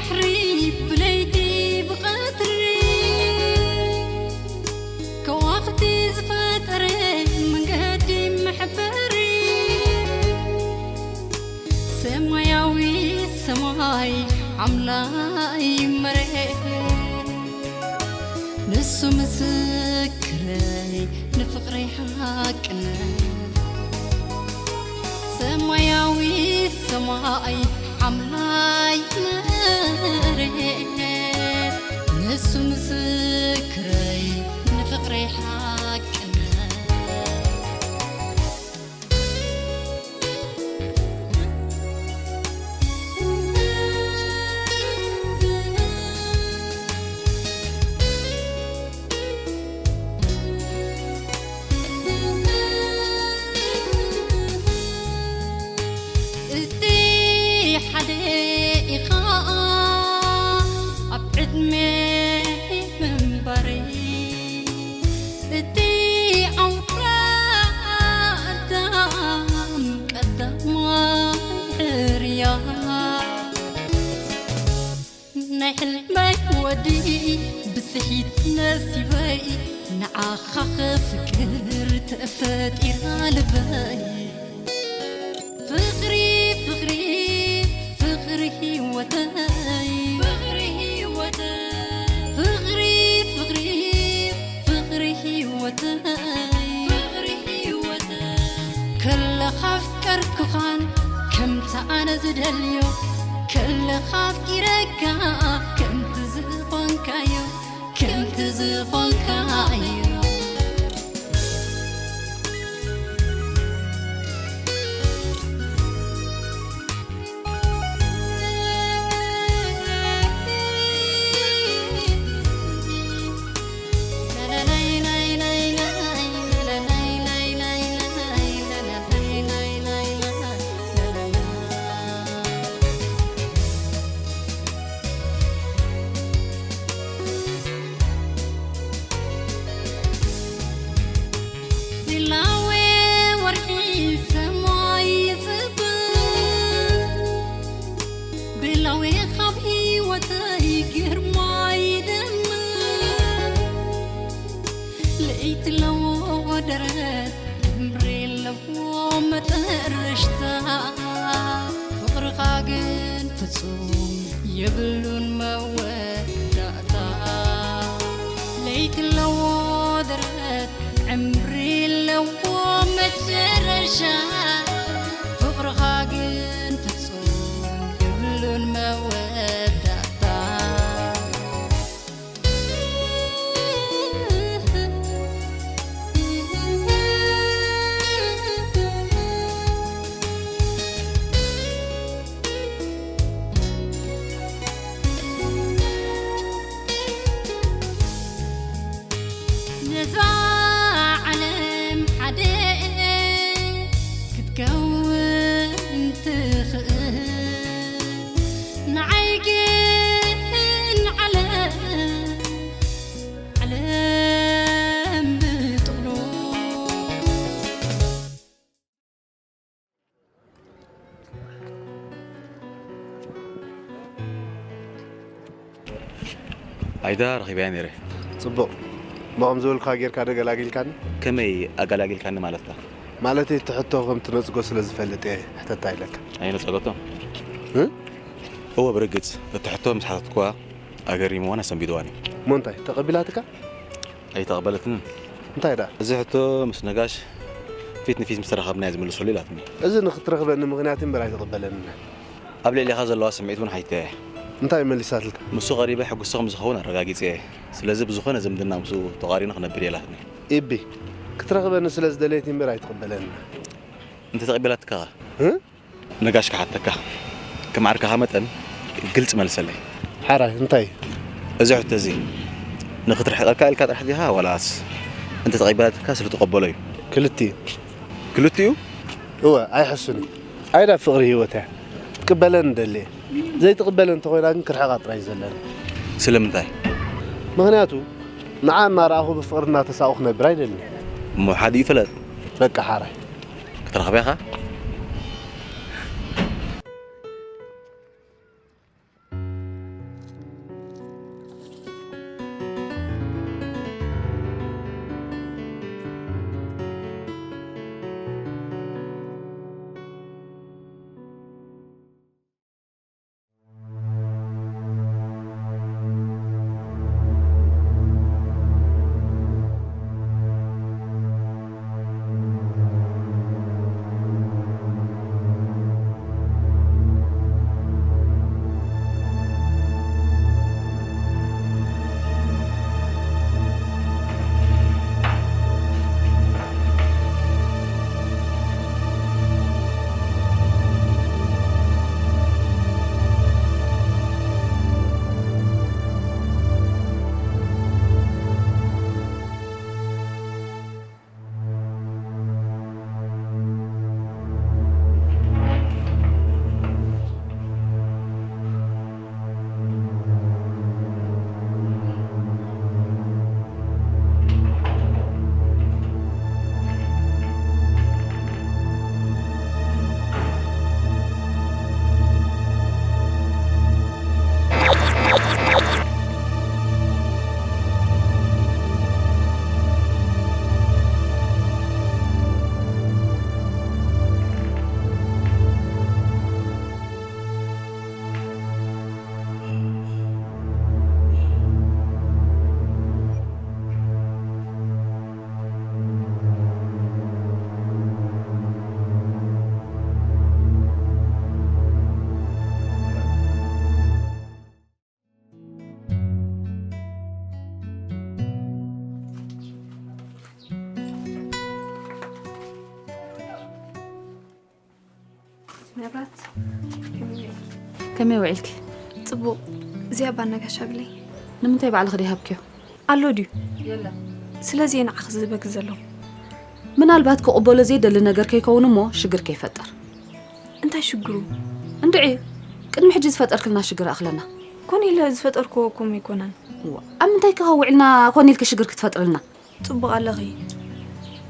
ባሕሪ ብለይቲ ብቐትሪ ከዋኽብቲ ዝፈጠረ መንገዲ መሕበሪ ሰማያዊ ሰማይ ሓምላይ መሬት ንሱ ምስክረይ ንፍቕረይ ሓቅነት ሰማያዊ ሰማይ ሓምላይ መሬት ንሱ ምስክረይ ንፍቕረይ ሓቅነት እቲ ሓደ ኢኻ ኣብ ዕድመ ምንባረይ እቲ ኣውራ ኣዳም ቀዳማይ ሕርያ ናይ ሕልመይ ወዲ ብስሒት ነሲበይ ንዓኻ ክፍቅር ተፈጢራ ልበይ ፍቕሪ ፍቕሪ ፍቕሪ ህይወተይ ፍቕሪ ህይወተይ ፍቕሪ ፍቕሪ ፍቕሪ ህይወተይ ፍቕሪ ህይወተይ ከለኻ ኣፍቀርኩኻን ከምቲ ኣነ ዝደልዮ ከለኻ ኣፍቂረካ ከምቲ ዝኾንካዮ ከምቲ ዝኾንካዮ ላወ ወርሒ ሰማይ ይጽብብ ብላዌ ካብ ህይወተይ ግርማ ይደምቕ ለይቲ ኣለዎ ደረት ዕምሪ ኣለዎ መጠረሽታ ፍቕርኻ ግን ፍጹም የብሉን መወዳእታ ለይቲ ኣለዎ ደረት ዕምሪ ኣለዎ መጨረሻ ፍቕርኻ ግን ፍጹም የብሉን መወዳእታ ነዛ ዓለም ሓደ ክትከውን ትኽእል ንዓይ ግን ዓለም ዓለም ብጥቕሉ ኣይዳ ረኺበያ ነይረ። ፅቡቕ። ብኸም ዝበልኩኻ ጌርካ ዶ ገላጊልካኒ? ከመይ ኣገላጊልካኒ ማለትካ? ማለተይ እቲ ሕቶ ከም ትነፅጎ ስለ ዝፈልጥ እየ ሕተታ ኢለካ። ኣይነፀገቶ? እወ ብርግፅ እቲ ሕቶ ምስ ሓተትኩዋ ኣገሪምዋን ኣሰንቢድዋን እዩ። እሞ እንታይ ተቐቢላትካ? ኣይተቐበለትንን። እንታይ ደኣ? እዚ ሕቶ ምስ ነጋሽ ፊት ንፊት ምስ ተራኸብና እየ ዝምልሰሉ ኢላትኒ። እዚ ንኽትረኽበኒ ምኽንያት እምበር ኣይትቕበለንን። ኣብ ልዕሌኻ ዘለዋ ስምዒት እውን ሓቲተያ እየ። እንታይ እዩ መሊሳትልካ? ምስኡ ቀሪበ ሕጉስቲ ከም ዝኸውን ኣረጋጊጸ እየ። ስለዚ ብዝኾነ ዝምድና ምስኡ ተቓሪኑ ክነብር እየ ኢላትኒ። ኢቢ፣ ክትረኽበኒ ስለ ዝደለየት እምበር ኣይትቕበለንን። እንተተቐቢላትካኸ? ነጋሽ ክሓተካ፣ ከም ዓርክኻ መጠን ግልፂ መልሰለይ። ሓራይ እንታይ እዩ? እዚ ሕቶ እዚ ንኽትርሕቐካ ኢልካ ጥራሕ ዲኻ ዋላስ እንተተቐቢላትካ ስለትቐበሎ እዩ? ክልቲኡ። ክልቲኡ? እወ ኣይሕሱን እዩ። ኣይዳ ፍቕሪ ህይወት እያ። ክትቅበለኒ እደሊ እየ። ዘይትቕበለኒ እንተኾይና ግን ክርሕቓ ጥራይ እዩ ዘለኒ። ስለምንታይ? ምኽንያቱ ንዓ እናረኣኹ ብፍቕሪ እናተሳቑ ክነብር ኣይደልን እየ። እሞ ሓዲኡ ፍለጥ። በቃ ሓራይ። ክትረኽባ ኢኻ? ክትረኽባ ኢኻ? መብራት፣ ከመይ ውዒልኪ? ጽቡቕ። እዚኣ ባነጋሽ ኣብለይ። ንምንታይ ባዕልኺ ደይሃብክዮ? ኣሎ ድዩ? የለን። ስለዚ እየ ንዓኺ ዝህበኪ ዘለኹ። ምናልባት ክቕበሎ ዘይደሊ ነገር ከይከውን እሞ ሽግር ከይፈጥር። እንታይ ሽግሩ? እንድዒ፣ ቅድሚ ሕጂ ዝፈጠርክልና ሽግር ኣኽለና። ኮነ ኢለ ዝፈጠርክዎ እኮ ኣይኮነን። እዋ፣ ኣብ ምንታይ ከ ውዒልና ኮነ ኢልኪ ሽግር ክትፈጥርልና? ጽቡቕ ኣለኺ።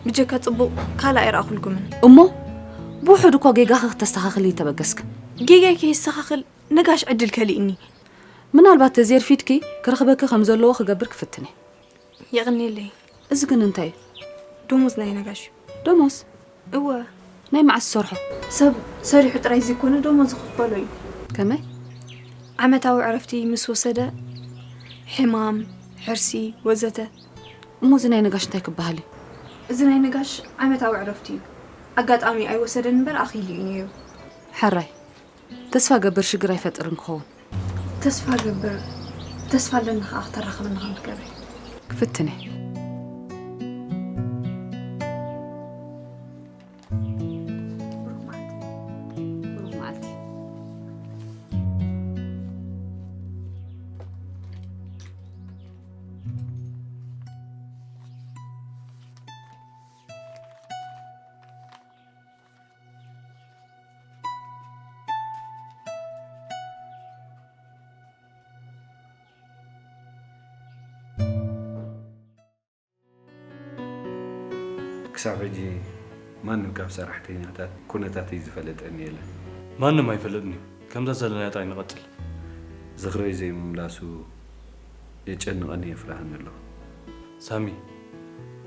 ብጀካ ጽቡቕ ካልእ ኣይረኣኹልኩምን። እሞ ብውሑድ እኮ ጌጋኺ ክተስተኻኽሊ ተበገስኪ። ጌጋይ ከየስተኻኽል ነጋሽ ዕድል ከሊእኒ። ምናልባት ተዘይርፊድኪ ክረኽበኪ ከም ዘለዎ ክገብር ክፍትን እየ። የቕንየለይ። እዚ ግን እንታይ እዩ? ደሞዝ ናይ ነጋሽ እዩ። ደሞዝ? እወ። ናይ መዓስ ዝሰርሖ? ሰብ ሰሪሑ ጥራይ ዘይኮነ ደሞዝ ዝኽፈሎ እዩ። ከመይ? ዓመታዊ ዕረፍቲ ምስ ወሰደ፣ ሕማም፣ ሕርሲ፣ ወዘተ። እሞ እዚ ናይ ነጋሽ እንታይ ክበሃል እዩ? እዚ ናይ ነጋሽ ዓመታዊ ዕረፍቲ እዩ። ኣጋጣሚ ኣይወሰደን እምበር ኣኺሉ እዩ ነይሩ። ሕራይ። ተስፋ ገብር ሽግር ኣይፈጥርን ክኸውን። ተስፋ ገብር። ተስፋ ኣለኒ ከኣ ክተራኽበና ከም ትገብሪ። ክፍትን እየ። ብሩኽ መዓልቲ። ብሩኽ መዓልቲ። ክሳብ ሕጂ ማንም ካብ ሰራሕተኛታት ኩነታተይ ዝፈለጠኒ የለን። ማንም ኣይፈለጥን እዩ። ከምዛ ዘለናዮ ጥራይ ንቐጽል። ዝኽረይ ዘይምምላሱ የጨንቐኒ የፍርሃኒ ኣሎ። ሳሚ፣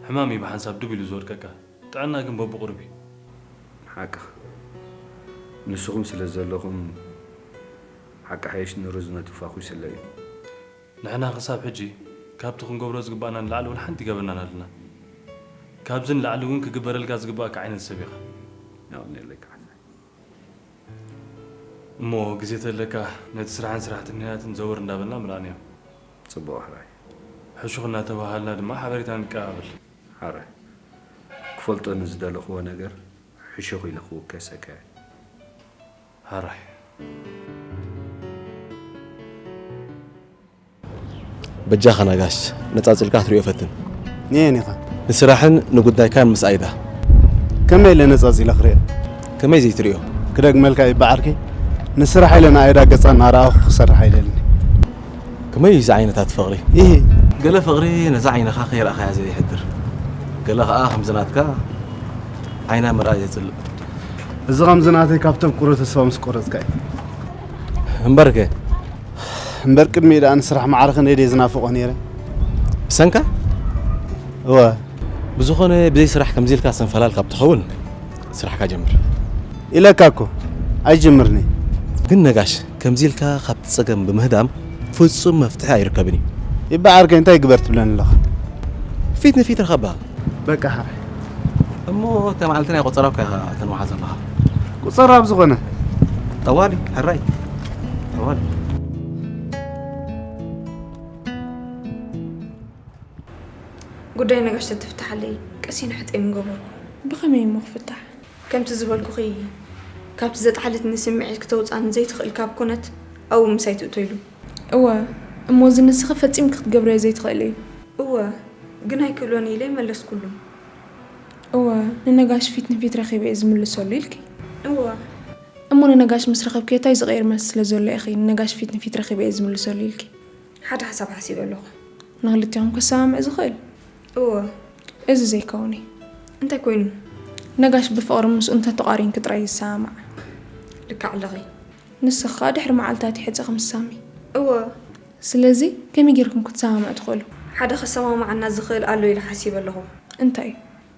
ሕማም እዩ ብሓንሳብ ድብ ኢሉ ዝወድቀካ። ጥዕና ግን በብቑሩብ እዩ። ሓቅኻ። ንስኹም ስለ ዘለኹም ሓቂ ሓይሽ ንርዝነቱ ፋኹ ይስለ እዩ። ንሕና ክሳብ ሕጂ ካብቲ ክንገብሮ ዝግባእና ንላዕሊ እውን ሓንቲ ይገበርናን ኣለና። ካብዚ ንላዕሊ እውን ክግበረልካ ዝግባእካ ዓይነት ሰብ ኢኻ። የቐንየለይ ካሕሳይ። እሞ ግዜ ተለካ ነቲ ስራሕን ሰራሕተኛታትን ዘወር እንዳበልና ምርኣንዮ። ጽቡቕ ሕራይ። ሕሹኽ እናተባሃልና ድማ ሓበሬታ ንቀባበል። ሕራይ። ክፈልጦ ንዝደለኽዎ ነገር ሕሹኽ ኢለ ክውከሰካ እየ። ሕራይ። በጃኻ ነጋሽ፣ ነጻጺልካ ክትሪኦ ፈትን። ንየን ኢኻ? ንስራሕን ንጉዳይካን ምስ ኣይዳ። ከመይ ኢለ ነጻጺለ ክሪኦ? ከመይ ዘይትሪኦ? ክደግመልካ ይበዓርኪ፣ ንስራሕ ኢለ ንኣይዳ ገጻ እናረኣኹ ክሰርሕ ኣይደልን። ከመይ እዩ እዚ ዓይነታት ፍቕሪ? ኢሂ። ገለ ፍቕሪ ነዛ ዓይንኻ ከይረኣኻያ ዘይሕድር፣ ገለ ኸኣ ከምዚ ናትካ ዓይና ምርኣይ ዘጽልእ። እዚ ከምዚ ናተይ ካብ ተፍቅሮ ተስፋ ምስ ቆረጽካ እዩ። እምበርከ? እምበር ቅድሚኡ ደኣ ንስራሕ ማዕረ ክንደይ ድየ ዝናፍቖ ነይረ። ብሰንካ? እወ። ብዝኾነ ብዘይ ስራሕ ከምዚ ኢልካ ሰንፈላል ካብ ትኸውን ስራሕካ ጀምር። ኢለካ እኮ ኣይጅምርኒ። ግን ነጋሽ፣ ከምዚ ኢልካ ካብቲ ጸገም ብምህዳም ፍጹም መፍትሒ ኣይርከብን እዩ። ይበዓርከ እንታይ ግበር ትብለኒ ኣለኻ? ፊት ንፊት ርኸባ። በቃ ሓራይ። እሞ እታ መዓልቲ ናይ ቆጸራ እኮ ኢኻ ተንውሓ ዘለኻ። ቁጸራ ኣብ ዝኾነ? ጠዋሊ፣ ሕራይ። ጠዋሊ። ጉዳይ ነጋሽ ተትፍትሓለይ ቀሲነ ሕጠይ ምገበርኩ። ብኸመይ እሞ ክፍታሕ? ከምቲ ዝበልኩኺ፣ ካብቲ ዘጥሓለትኒ ስምዒት ክተውጽኣኒ ዘይትኽእል ካብ ኮነት፣ ኣብኡ ምሳይ ትእቶ ኢሉ። እወ፣ እሞ እዚ ንስኺ ፈጺምኪ ክትገብርዮ ዘይትኽእሊ እዩ። እወ፣ ግን ኣይክእሎን ኢለ ይመለስኩሉ። እወ፣ ንነጋሽ ፊት ንፊት ረኺበ እየ ዝምልሰሉ ኢልኪ። እወ። እሞ ንነጋሽ ምስ ረኸብክዮ እንታይ ዝቕየር መልሲ ስለ ዘሎ ኢኺ ንነጋሽ ፊት ንፊት ረኺበ እየ ዝምልሰሉ ኢልኪ? ሓደ ሓሳብ ሓሲበ ኣለኹ። ንኽልቲኹም ከሰማምዕ ዝኽእል? እወ። እዚ ዘይከውን እዩ። እንታይ ኮይኑ? ነጋሽ ብፍቕሪ ምስኡ እንተተቓሪንኪ ጥራይ እዩ ዝሰማማዕ። ልክዕ ኣለኺ። ንስኺ ከኣ ድሕሪ መዓልታት ይሕጸኺ ምስ ሳሚ። እወ። ስለዚ ከመይ ጌርኩም ክትሰማምዑ ትኽእሉ? ሓደ ከሰማምዓና ዝኽእል ኣሎ ኢለ ሓሲበ ኣለኹ። እንታይ?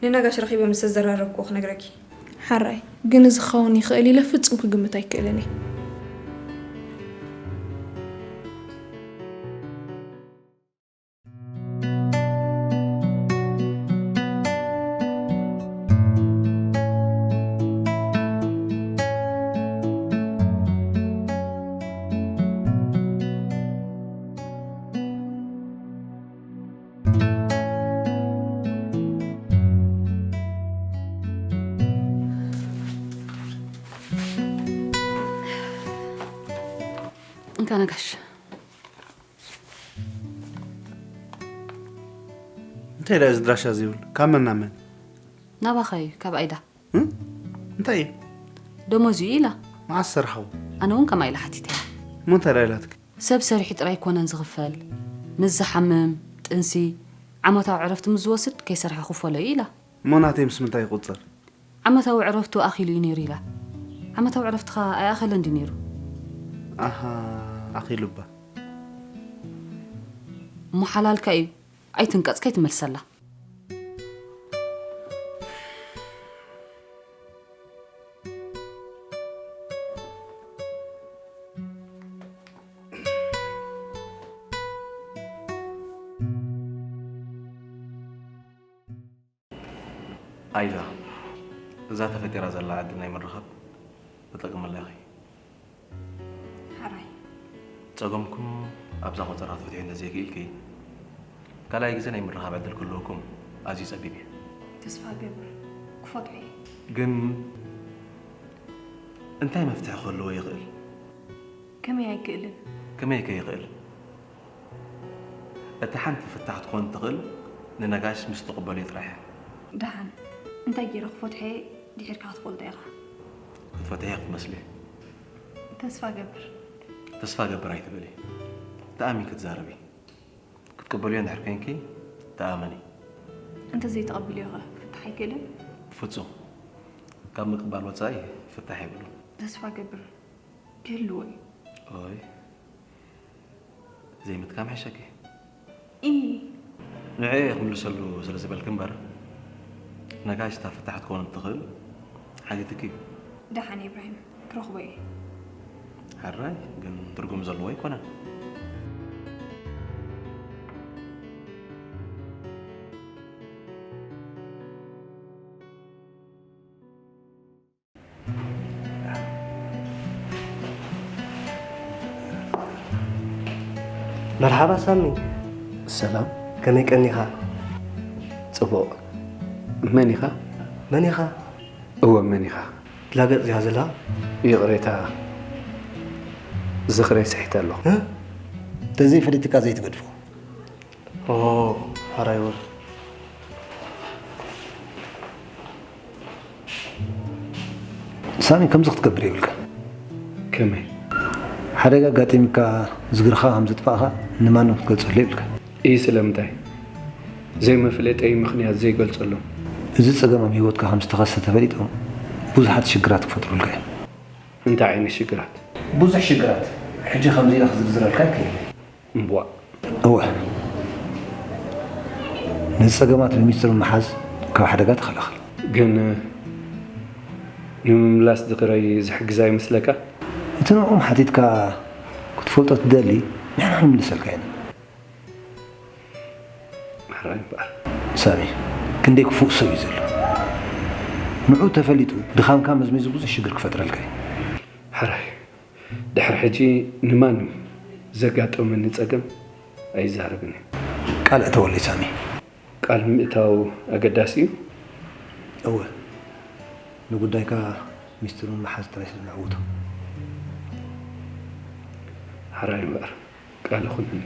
ንነጋሽ ረኺበ ምስ ተዘራረብክዎ ክነግረኪ። ሓራይ፣ ግን እዚ ክኸውን ይኽእል ኢለ ፍጹም ክግምት ኣይክእልን እየ። ከነጋሽ እንታይ ደኣ እዚ ድራሻ ዘይብል ካብ መን ናብ መን? ናባኻ እዩ ካብ ኣይዳ። እም? እንታይ እዩ? ደሞዝ እዩ ኢላ። መዓስ ሰርሓው? ኣነ እውን ከምኣ ኢላ ሓቲተያ። እሞ እንታይ ደኣ ኢላትክ? ሰብ ሰሪሑ ጥራይ ኣይኮነን ዝኽፈል። ምስ ዝሓምም፣ ጥንሲ፣ ዓመታዊ ዕረፍቲ ምስ ዝወስድ ከይሰርሐ ክፈሎ እዩ ኢላ። እሞ ናተይ ምስ ምንታይ ይቑጸር? ዓመታዊ ዕረፍቱ ኣኺሉ እዩ ነይሩ ኢላ። ዓመታዊ ዕረፍትኻ ኣይኣኸለን ድዩ ነይሩ? ኣሃ፣ ኣኺሉ እባ። እሞ ሓላልካ እዩ። ኣይትንቀጽ ከይትመልሰላ። ኣይዛ፣ እዛ ተፈጢራ ዘላ ዕድል ናይ ምርኻብ ተጠቅመላ ኢኺ። ሕራይ። ጸገምኩም ኣብዛ ቆጸራ ክትፈትሑ እንተዘይክኢልኪ፣ ካልኣይ ግዜ ናይ ምርኻብ ዕድል ክህልወኩም ኣዝዩ ጸቢብ እዩ። ተስፋ ገብር፣ ክፈትሖ እየ። ግን እንታይ መፍትሒ ክህልዎ ይኽእል? ከመይ ኣይክእልን? ከመይ ከ ይኽእል? እታ ሓንቲ ፍታሕ ክትኮን ትኽእል ንነጋሽ ምስ ትቕበልዮ ጥራሕ እያ። ደሓን፣ እንታይ ገይረ ክፈትሖ እየ ድሒርካ ክትፈልጦ ኢኻ። ክትፈትሕዮ ክትመስሊ። ተስፋ ገብር። ተስፋ ገብር ኣይትበሊ። ተኣሚንኪ ትዛረቢ። ክትቅበልዮ እንድሕር ኮንኪ ተኣመኒ። እንተዘይተቐቢልዮኸ ክፍታሕ ኣይክእልን? ብፍጹም። ካብ ምቅባል ወጻኢ ፍታሕ የብሉን። ተስፋ ገብር። ክህልዎ እዩ። ኦይ፣ ዘይምጥቃም ሕሸኪ። ኢ። ንዕኤ ክምልሰሉ ስለ ዝበልኪ እምበር፣ ነጋሽ እታ ፍታሕ ክትኮን እትኽእል ሓቲትኪ እዩ። ደሓን ኢብራሂም፣ ክረኽቦ እየ። ሕራይ፣ ግን ትርጉም ዘለዎ ኣይኮነን። መርሓባ ሳሚ። ሰላም። ከመይ ቀኒኻ? ጽቡቕ። መን ኢኻ? መን ኢኻ? እወ፣ መን ኢኻ? ትላገጽ እያ ዘላ። ይቕሬታ፣ ዝኽረይ ስሒተ ኣለኹ። እ? ተዘይፈሊጥካ ዘይትገድፎ። ኦ፣ ሓራይ ወር። ሳሚ፣ ከምዚ ክትገብር የብልካ። ከመይ? ሓደጋ ኣጋጢምካ ዝግርኻ ከም ዝጥፋእኻ ንማንም ክትገልጸሉ የብልካ። እይ፣ ስለምንታይ? ዘይመፍለጠይ ምኽንያት ዘይገልጸሎም። እዚ ጸገም ኣብ ህይወትካ ከም ዝተኸሰተ ፈሊጦም ብዙሓት ሽግራት ክፈጥሩልካ እዮም። እንታይ ዓይነት ሽግራት? ብዙሕ ሽግራት። ሕጂ ከምዚ ኢለ ክዝርዝረልካ ይክእል። እምቧእ። እወ። ነዚ ጸገማት ብሚስጥር ምሓዝ ካብ ሓደጋ ትኸላኸል። ግን ንምምላስ ዝኽረይ ዝሕግዛ ይመስለካ? እቲ ንዕኦም ሓቲትካ ክትፈልጦ ትደሊ፣ ንሕና ክንምልሰልካ ኢና። ሕራይ እምበኣር። ሳሚ፣ ክንደይ ክፉእ ሰብ እዩ ዘሎ። ንዑ ተፈሊጡ ድኻምካ መዝሚዙ ብዙሕ ሽግር ክፈጥረልካ እዩ። ሕራይ። ድሕሪ ሕጂ ንማንም ዘጋጠመኒ ጸገም ኣይዛረብን እየ። ቃል እተወለይ ሳሚ። ቃል ምእታው ኣገዳሲ እዩ? እወ። ንጉዳይካ ሚስጥሩን ምሓዝ ጥራይ ስለ ነዕውቶ። ሕራይ እምበኣር፣ ቃል ይኹንኒ።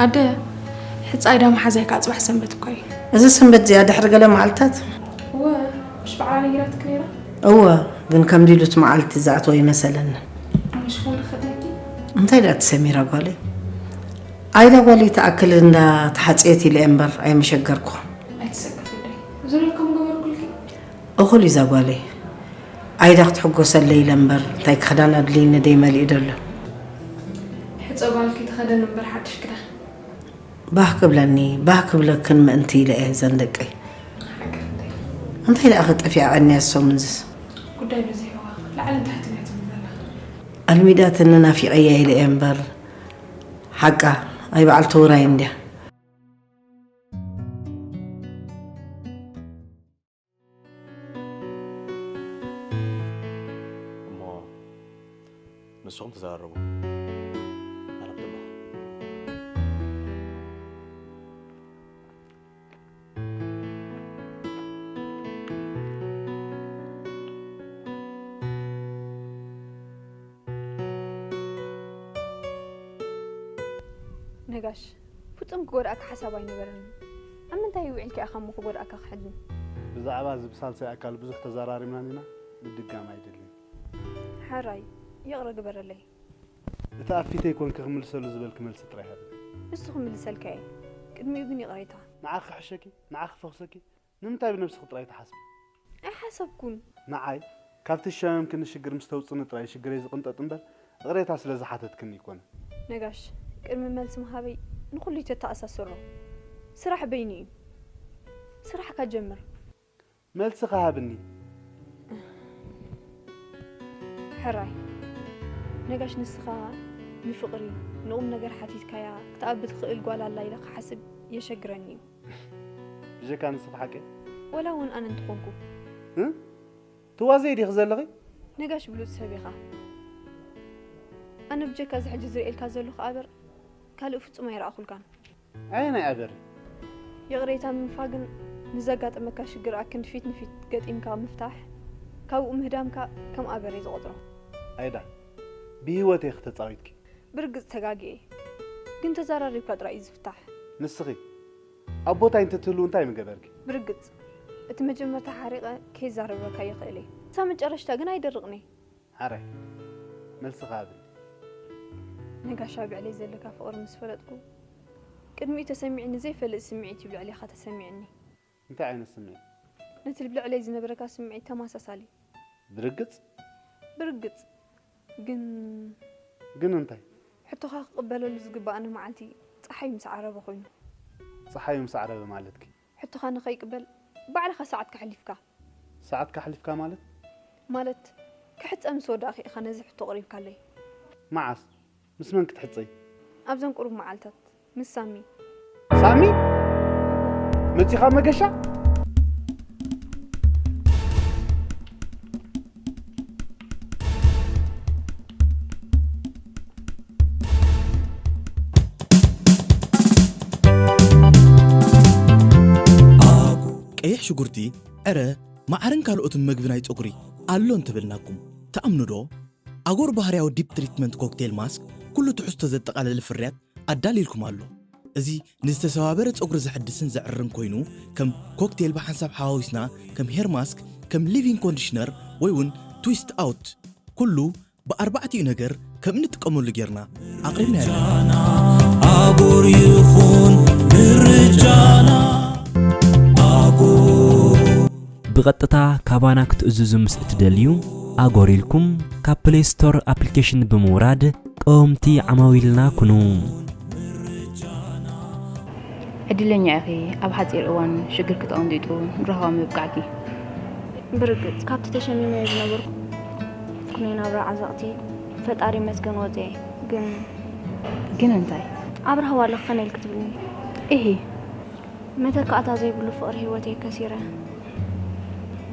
ኣደ፣ ሕጻይ ዳ መሓዛይ ከኣ ጽባሕ ሰንበት እኮ እዩ። እዚ ሰንበት እዚኣ ድሕሪ ገለ መዓልታት? እወ፣ ምሽ በዓላ ነጊራትክ ነይራ? እወ፣ ግን ከምዚ ኢሉ እቲ መዓልቲ ዝኣተወ ኣይመሰለኒ። ኣነ ሽፎን ክኽደንኪ? እንታይ ደኣ እቲ ሰሚራ ጓለይ? ኣይዳ ጓለይ ትኣክል እንዳ ተሓጽየት ኢለ እየ እምበር ኣይምሸገርኩ። ኣይትሰከፊ ኣደይ። ዝደለኩም ገበርኩልኪ። እኹል እዩ እዛ ጓለይ። ኣይዳ ክትሕጎሰለይ ኢለ እምበር እንታይ ክኽዳን ኣድልይኒ ደይ መሊኡ ደሎ። ሕጸ ጓልኪ ተኸደን እምበር ሓድሽ ክዳን። ባህ ክብለኒ፣ ባህ ክብለክን ምእንቲ ኢለ እየ እዘን ደቀይ። ሓቂ እንዴ? እንታይ ደኣ ከጠፊኣ ቀንያ ሰሙንዝስ? ጉዳይ በዚሕዋ፣ ላዕልን ታሕትን እያ ትብል ዘላ። ኣልሚዳትኒ ናፊቐያ ኢለ እየ እምበር፣ ሓቃ፣ ኣይ በዓልቲ ውራይ እንድያ። እሞ ንስኹም ተዘራረቡ። ኣነ ክድምኹ። ነጋሽ፣ ፍጹም ክጎድኣካ ሓሳብ ኣይነበረንን። ኣብ ምንታይ ውዒልካ ኢኻ እሞ ክጎድኣካ ክሕልን? ብዛዕባ እዚ ብሳልሳይ ኣካል ብዙሕ ተዘራሪብናን ኢና፣ ምድጋም ኣይደልን። ሕራይ፣ ይቕረ ግበረለይ። እቲ ኣብ ፊተይ ኮንኪ ክምልሰሉ ዝበልኪ መልሲ ጥራይ ሃቢ። ንሱ ክምልሰልካ እየ። ቅድሚኡ ግን ይቕሬታ። ንዓኺ ክሕሸኪ፣ ንዓኺ ክፈኽሰኪ፣ ንምንታይ ብነብስኺ ጥራይ ትሓስቢ? ኣይሓሰብኩን። ንዓይ ካብቲ ዝሸመምክኒ ሽግር ምስ ተውጽኒ ጥራይ ሽግረይ ዝቕንጠጥ እምበር እቕሬታ ስለ ዝሓተትክኒ ኣይኮነን። ነጋሽ፣ ቅድሚ መልሲ ምሃበይ ንኹሉ ይተተኣሳስሮ። ስራሕ በይኑ እዩ። ስራሕካ ጀምር። መልስኺ ሃብኒ። ሕራይ ነጋሽ፣ ንስኻ ንፍቕሪ ንቑም ነገር ሓቲትካያ ክትኣቢ ትኽእል ጓል ኣላ ኢለ ክሓስብ የሸግረኒ እዩ። ብጀካ ንስኺ ሓቂ? ወላ እውን ኣነ እንተኾንኩ። እ? ትዋዘይ ዲኺ ዘለኺ? ነጋሽ ብሉጽ ሰብ ኢኻ። ኣነ ብጀካ እዚ ሕጂ ዝርእየልካ ዘለኹ ኣበር ካልእ ፍጹም ኣይረኣኹልካን። ኣየናይ ኣበር? ይቕሬታ ምንፋግን ንዘጋጠመካ ሽግር ኣክንዲ ፊት ንፊት ገጢምካ ምፍታሕ ካብኡ ምህዳምካ ከም ኣበር እየ ዝቖጽሮ። ኣይዳ ብህይወት ኢኺ ተጻዊትኪ። ብርግጽ ተጋግየ፣ ግን ተዘራሪብካ ጥራይ እዩ ዝፍታሕ። ንስኺ ኣብ ቦታይ እንተትህልው እንታይ ምገበርኪ? ብርግጽ እቲ መጀመርታ ሓሪቐ ከይዛረበካ ይኽእል እየ። እታ መጨረሽታ ግን ኣይደርቕን እየ። ሓራይ መልስኻ ሃብኒ። ነጋሽ ኣብ ልዕለይ ዘለካ ፍቕሪ ምስ ፈለጥኩ ቅድሚኡ ተሰሚዕኒ ዘይፈልጥ ስምዒት እዩ ኣብ ልዕሌኻ ተሰሚዕኒ። እንታይ ዓይነት ስምዒት? ነቲ ኣብ ልዕለይ ዝነበረካ ስምዒት ተመሳሳሊ። ብርግጽ? ብርግጽ። ግን ግን እንታይ? ሕቶኻ ክቕበለሉ ዝግበኣኒ መዓልቲ ጸሓይ ምስ ዓረበ ኮይኑ። ጸሓዩ ምስ ዓረበ ማለትኪ? ሕቶኻ ንኸይቅበል ባዕልኻ ሰዓትካ ኣሕሊፍካ። ሰዓትካ ኣሕሊፍካ ማለት? ማለት ክሕጸ ምስ ወዳእኩ ኢኻ ነዚ ሕቶ ኣቕሪብካለይ። መዓስ? ምስ መን ክትሕጸይ? ኣብዘን ቁሩብ መዓልታት ምስ ሳሚ። ሳሚ? መጺኻ መገሻ? ቀይሕ ሽጉርቲ፣ ዕረ፣ መዓርን ካልኦትን መግቢ ናይ ጸጉሪ ኣሎ እንተበልናኩም ትኣምኑ ዶ? ኣጎር ባህርያዊ ዲፕ ትሪትመንት ኮክቴል ማስክ ኩሉ ትሕዝቶ ዘጠቓለለ ፍርያት ኣዳልይልኩም ኣሎ። እዚ ንዝተሰባበረ ጸጉሪ ዘሐድስን ዘዕርርን ኮይኑ፣ ከም ኮክቴል ብሓንሳብ ሓዋዊስና ከም ሄር ማስክ፣ ከም ሊቪንግ ኮንዲሽነር ወይ እውን ትዊስት ኣውት ኩሉ ብኣርባዕቲኡ ነገር ከም እንጥቀመሉ ጌርና ኣቕሪብናዮ ኣለና። ኣጎር ይኹን ምርጫና ኣጎር። ብቐጥታ ካባና ክትእዝዙ ምስ እትደልዩ፣ ኣጎር ኢልኩም ካብ ፕሌይ ስቶር ኣፕሊኬሽን ብምውራድ ቀወምቲ ዓማዊልና ኩኑ። ዕድለኛ ኢኺ፣ ኣብ ሓጺር እዋን ሽግርኪ ተቐንጢጡ ንረኸባ ምብቃዕኪ። ብርግጽ፣ ካብቲ ተሸሚመዮ ዝነበርኩ ናይ ናብራ ዓዘቕቲ ፈጣሪ ይመስገን ወጺኤ። ግን ግን እንታይ? ኣብ ራህዋ ኣለኺ ከመይ ኢልኪ ትብልኒ? ኢሂ። መተካእታ ዘይብሉ ፍቕሪ ህይወተይ ከሲረ።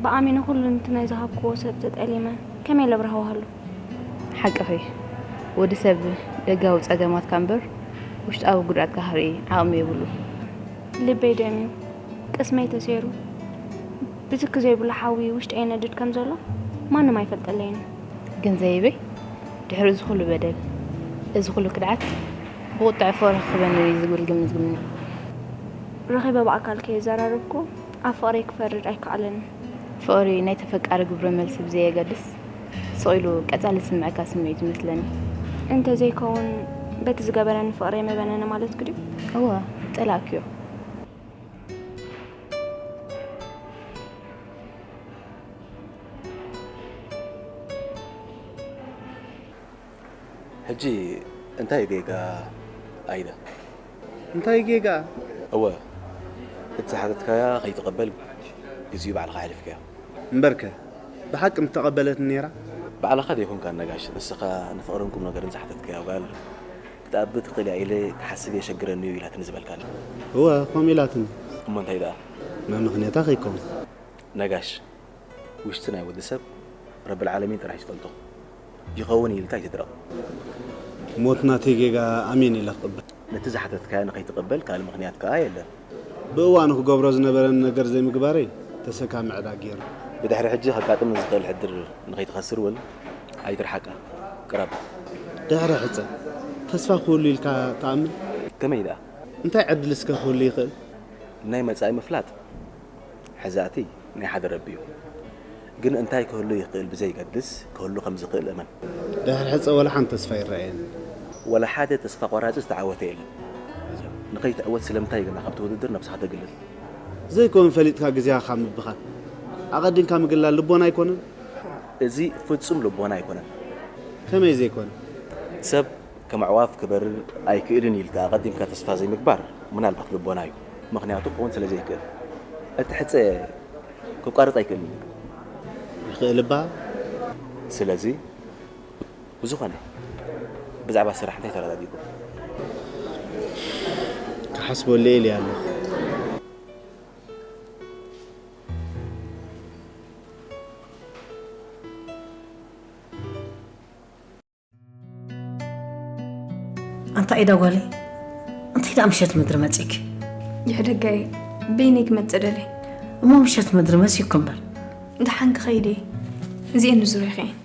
ብኣሚነ ኩሉ ነቲ ናይ ዝሃብክዎ ሰብ ተጠሊመ ከመይ ኢለ ኣብ ራህዋ እህሉ? ሓቅኺ፣ ወዲ ሰብ ደጋዊ ጸገማትካ እምበር ውሽጣዊ ጉድኣትካ ክርኢ ዓቕሚ የብሉን። ልበይ ደምዩ፣ ቅስመይ ተሰይሩ፣ ብትኪ ዘይብሉ ሓዊ ውሽጠይ ይነድድ ከም ዘሎ ማንም ኣይፈልጠለይን እዩ። ግን ዘይበይ፣ ድሕሪ እዚ ኩሉ በደል፣ እዚ ኩሉ ክድዓት፣ ብቑጥዐ ፍቕሪ ክረኽበኒ እዩ ዝብል ግምት ግምኒ። ረኺበ ብኣካል ከየዘራረብኩ ኣብ ፍቕረይ ክፈርድ ኣይከኣለንን። ፍቕሪ ናይ ተፈቃሪ ግብረ መልሲ ብዘየገድስ፣ ስቕ ኢሉ ቀጻሊ ዝስምዓካ ስምዒት እዩ ዝመስለኒ። እንተ ዘይከውን በቲ ዝገበረኒ ፍቕረይ መበነነ ማለትኪ ድዩ? እወ፣ ጸላእክዮ። ሕጂ እንታይ እዩ ጌጋ ኣይዳ? እንታይ ጌጋ? እወ፣ እቲ ዝሓተትካያ ከይትቐበል ግዜኡ ባዕልኻ ኣሕሊፍካዮ። እምበርከ ብሓቂ ምተቐበለትኒ ነይራ። ባዕልኻ ዘይኮንካ ነጋሽ፣ ንስኻ ንፍቕርን ቁም ነገርን ዝሓተትካያ ጓል ክትኣቢ ትኽእል እያ ኢለ ክሓስብ የሸግረኒ እዩ ኢላትኒ ዝበልካኒ። እወ፣ ከምኡ ኢላትኒ። እሞ እንታይ ደኣ? መምኽንያታ ከይከውን። ነጋሽ፣ ውሽጢ ናይ ወዲ ሰብ ረብል ዓለሚን ጥራሕ እዩ ዝፈልጦ። ይኸውን ኢልካ ኣይትድረቕ። ሞት ናተይ ጌጋ ኣሜን ኢለ ክቕበል። ነቲ ዝሓተትካዮ ንኸይትቕበል ካልእ ምኽንያት ከኣ የለን። ብእዋኑ ክገብሮ ዝነበረኒ ነገር ዘይምግባረይ ተሰካሚ ዕዳ ገይሩ። ብድሕሪ ሕጂ ከጋጥም ንዝኽእል ሕድር ንኸይትኸስር እውን ኣይትርሓቃ። ቅረብ። ድሕሪ ሕጸ ተስፋ ክህሉ ኢልካ ትኣምን? ከመይ ደኣ? እንታይ ዕድልስከ ክህሉ ይኽእል? ናይ መጻኢ ምፍላጥ ሕዛእቲ ናይ ሓደ ረቢ እዩ። ግን እንታይ ክህሉ ይኽእል ብዘይገድስ፣ ክህሉ ከም ዝኽእል እመን። ድሕሪ ሕጸ ወላ ሓንቲ ተስፋ ይረኣየኒ። ወላ ሓደ ተስፋ ቆራጺ ዝተዓወተ የለን። ንኸይትዕወት ስለምንታይ ግና ካብቲ ውድድር ነብስኻ ተግልል? ዘይኮን ፈሊጥካ ግዜኻ ካብ ምብኻን ኣቐዲምካ ምግላል ልቦና ኣይኮነን? እዚ ፍጹም ልቦና ኣይኮነን። ከመይ ዘይኮነ? ሰብ ከም ኣዕዋፍ ክበርር ኣይክእልን ኢልካ ኣቐዲምካ ተስፋ ዘይምግባር ምናልባት ልቦና እዩ። ምኽንያቱ ክኸውን ስለ ዘይክእል። እቲ ሕጸ ክቋረጽ ኣይክእልን እዩ። ይኽእል እባ። ስለዚ ብዝኾነ ብዛዕባ ስራሕ እንታይ ተረዳዲእኩም? ክሓስበሉ ኢለ ኣለኹ። ኣንታ ኢዳ ጓለይ፣ እንታይ ደኣ ምሸት ምድሪ መጺእኪ? ይሕደጋይ በይነይ ክመጽእ ደለይ። እሞ ምሸት ምድሪ መጺእኩ እምበር። ደሓን ክኸይድ እየ። እዚኤን ንዙርያኺ እየን።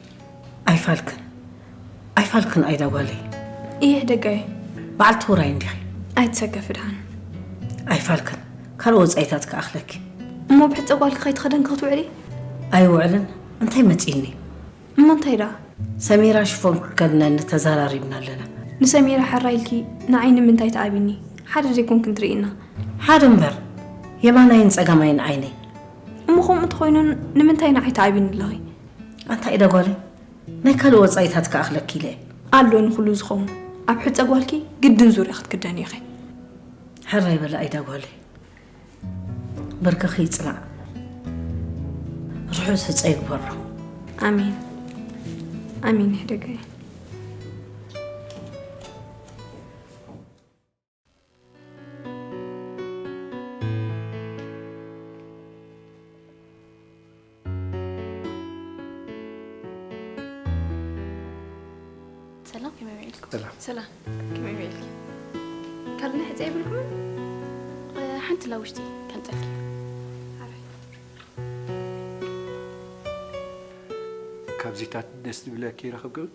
ኣይፋልክን፣ ኣይፋልክን ኣይዳ ጓለይ። ይሕደጋይ። በዓልቲ ውራይ እንዲኺ። ኣይትሰከፊ ደሓን። ኣይፋልክን፣ ካልእ ወጻኢታት ክኣኽለኪ። እሞ ብሕጸ ጓልኪ ከይትኸደንኪ ክትውዕሊ? ኣይውዕልን፣ እንታይ መጺእኒ? እሞ እንታይ ደኣ? ሰሚራ ሽፎን ክትከድነኒ ተዘራሪብና ኣለና። ንሰሚራ ሕራይ ኢልኪ ንዓይ ንምንታይ ትኣብይኒ? ሓደ ዘይኮንክን ትርእይና። ሓደ እምበር፣ የማናይን ጸጋማይን ዓይነይ። እሞ ከምኡ እንተኾይኑ ንምንታይ ንዓይ ትኣብይኒ ኣለኺ? ኣንታ ኢዳ ጓለይ፣ ናይ ካልእ ወጻኢታት ክኣኽለኪ ኢለ እየ። ኣሎ ንኹሉ ዝኸውን። ኣብ ሕጸ ጓልኪ ግድን ዙርያ ክትክደኒ ኢኺ። ሕራይ በላ ኢዳ ጓለይ። ብርክኺ ይጽናዕ። ርሑስ ሕጸ ይግበሮ። ኣሜን። ኣሜን ይሕደገይ። ሰላም ከመይ ውዒልኩም? ሰላም። ሰላም ከመይ ውዒልኪ? ካልእ ናይ ሕጸ የብልኩምን? እ፣ ሓንቲ ላ ውሽጢ ከምጸልኪ። ሓራይ። ካብዚታት ደስ ዝብለኪ ይረኽብክን?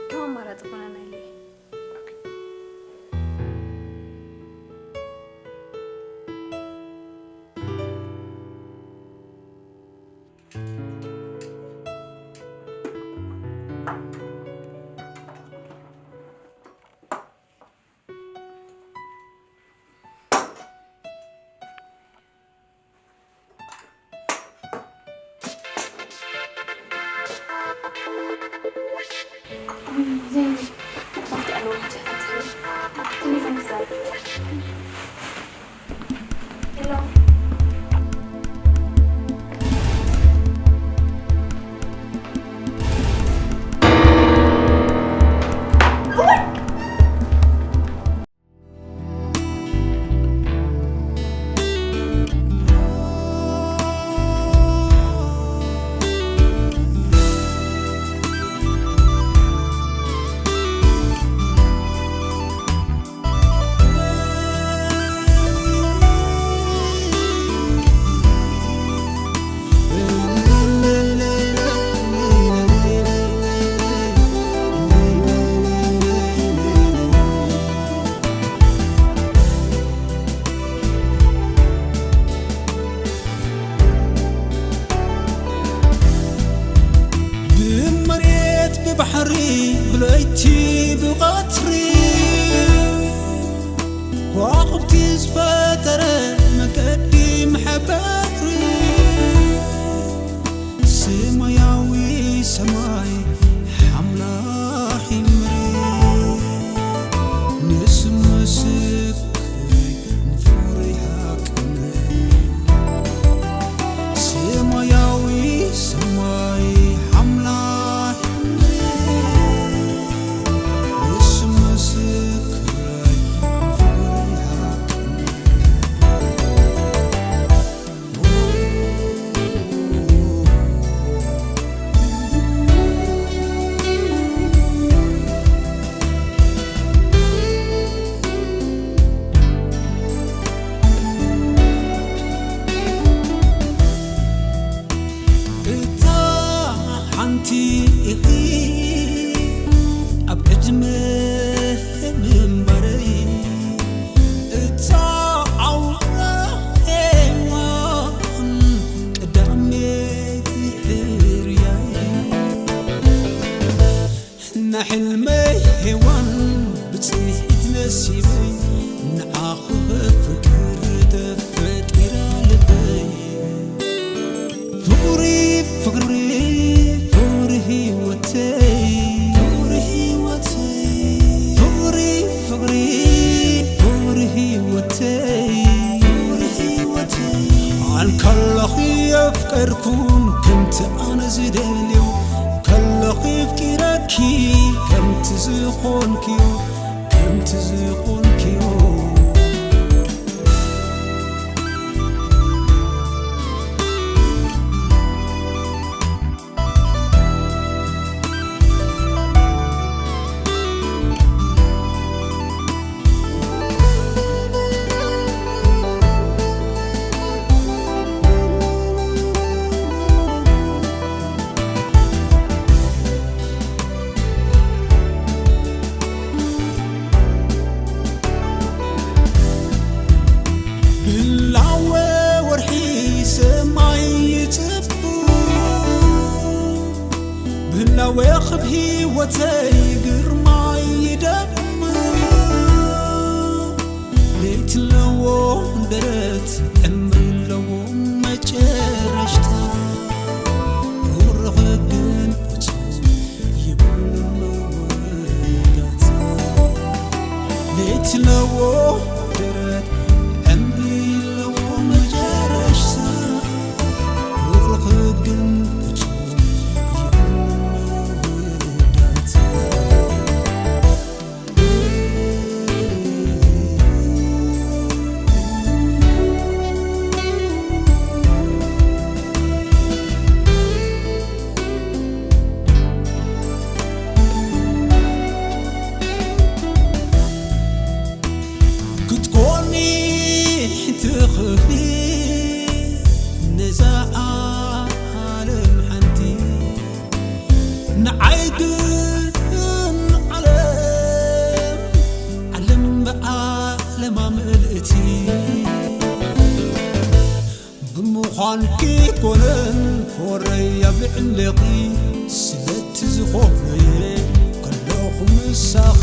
ከም ኣማራጺ ኮነና ኢለ እየ። ብመሬት ብባሕሪ ብለይቲ ብቐትሪ ከዋኽብቲ ዝፈጠረ መገዲ መሐበሪ ሰማያዊ ሰማይ ሓምላኺ ምድሪ ንስሙ ስብ እታ ሓንቲ ኢኺ ኣብ ዕድመ ምንባረይ፣ እታ ኣውራ ሄዋን ቀዳመይቲ ሕርያይ። ንሕልመይ ሄዋን ብጽንሒት ነሲበይ፣ ንዓኺ ፍቅር ተፈጢራ ልበይ። ፍቕሪ፣ ፍቕሪ፣ ፍቕሪ ህይወተይ፣ ፍቕሪ ህይወተይ፣ ፍቕሪ፣ ፍቕሪ፣ ፍቕሪ ህይወተይ፣ ፍቕሪ ህይወተይ። ኣንከለኺ የፍቀርኩን ከምቲ ኣነ ዝደልዮ፣ ከለኺ ኣፍቂረኪ ከምቲ ዝኾንክዮ፣ ከምቲ ዝኾንክዮ። ብላወ ወርሒ ሰማይ ይጽቡ፣ ብላወ ክብ ህይወተይ ግርማይ ይደም። ለይቲ ኣለዎ ደረት፣ ዕምሪ ኣለዎ መጨረሽታ። ፍቕርኺ ግን ፍጹም ይብሉ መወዳእታ። ለይቲ ኣለዎ ደረት፣ ዕምሪ ኣለዎ መጨረሽታ። ፍቕርኺ ግን ፍጹም ይብሉ መወዳእታ። ክትኮኒ ትኽእሊ ነዛ ዓለም ሓንቲ፣ ንዓይ ግን ዓለም፣ ዓለም ብዓለማ ምልእቲ። ብምዃንኪ ኮነን ፍቕረይ ኣብ ልዕለኺ፣ ስለቲ ዝኾነየ ከለኹ ምሳኺ።